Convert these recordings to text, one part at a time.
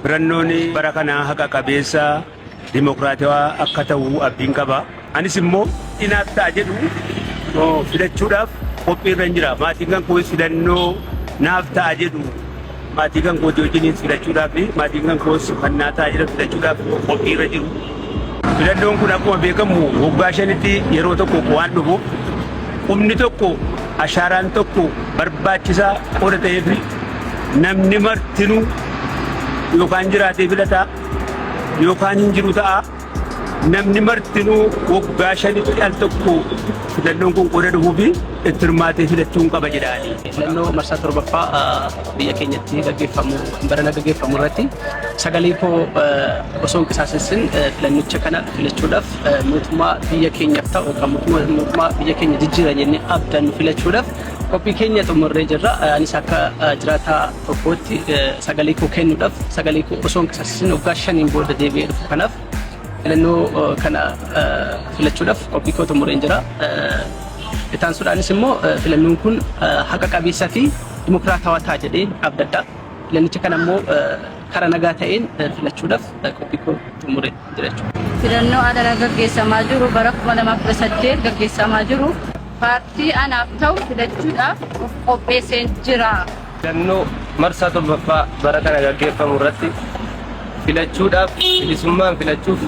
Filannoon bara kanaa haqa qabeessa dimokiraatawaa akka ta'u abdiin qaba. Anis immoo inaaf ta'a jedhu filachuudhaaf qophiirra hin jira. Maatiin kan koos filannoo naaf ta'a jedhu maatii kan kootii wajjiniin filachuudhaaf maatiin kan koos kan naa ta'a jedhan filachuudhaaf qophiirra jiru. Filannoon kun akkuma beekamu waggaa 5tti yeroo tokko waan dhufuuf qubni tokko ashaaraan tokko barbaachisaa qooda ta'eef namni martinuu yookaan jiraatee filataa yookaan hin jiru ta'a. Namni martinuu waggaa 5tti al tokko filannoon kun qooda dhufuu fi itti hirmaatee filachuun qaba jedhaani. Filannoo marsaa 7ffaa biyya keenyatti gaggeeffamu barana gaggeeffamu irratti sagalee koo osoo hin qisaasessin filannicha kana filachuudhaaf mootummaa biyya keenyaaf ta'u yookaan mootummaa biyya keenya jijjiira jennee abdannu filachuudhaaf qophii keenya xumurree jirra. Anis akka jiraataa tokkootti sagalee koo kennuudhaaf sagalee koo osoo hin qisaasessin waggaa 5n booda deebi'ee dhufu kanaaf filannoo kana filachuudhaaf qophii koo xumureen jira. Itti aansuudhaanis immoo filannoon kun haqa qabeessaa fi dimokiraatawaa ta'a jedhee abdadha. Filannicha kana immoo karaa nagaa ta'een filachuudhaaf qophii koo xumuree jira jechuudha. Filannoo alana gaggeessamaa jiru bara 2018 gaggeessamaa jiru paartii anaaf ta'u filachuudhaaf of qopheesseen jira. Filannoo marsaa 7ffaa bara kana gaggeeffamu irratti filachuudhaaf bilisummaan filachuuf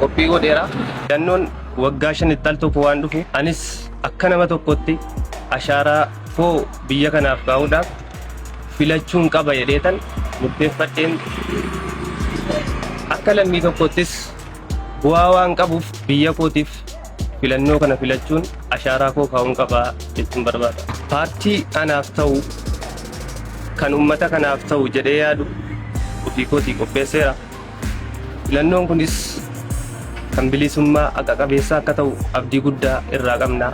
qophii godheera. Filannoon waggaa 5tti al tokko waan dhufu anis akka nama tokkotti ashaaraa koo biyya kanaaf kaa'uudhaaf filachuun qaba jedheetan murteeffadheen akka lammii tokkottis bu'aa waan qabuuf biyya kootiif filannoo kana filachuun ashaaraa koo kaa'uun qabaa jechuun barbaada. Paartii anaaf ta'u kan uummata kanaaf ta'u jedhee yaadu ofii kootii qopheesseera. Filannoon kunis kan bilisummaa haqa qabeessa akka ta'u abdii guddaa irraa qabna.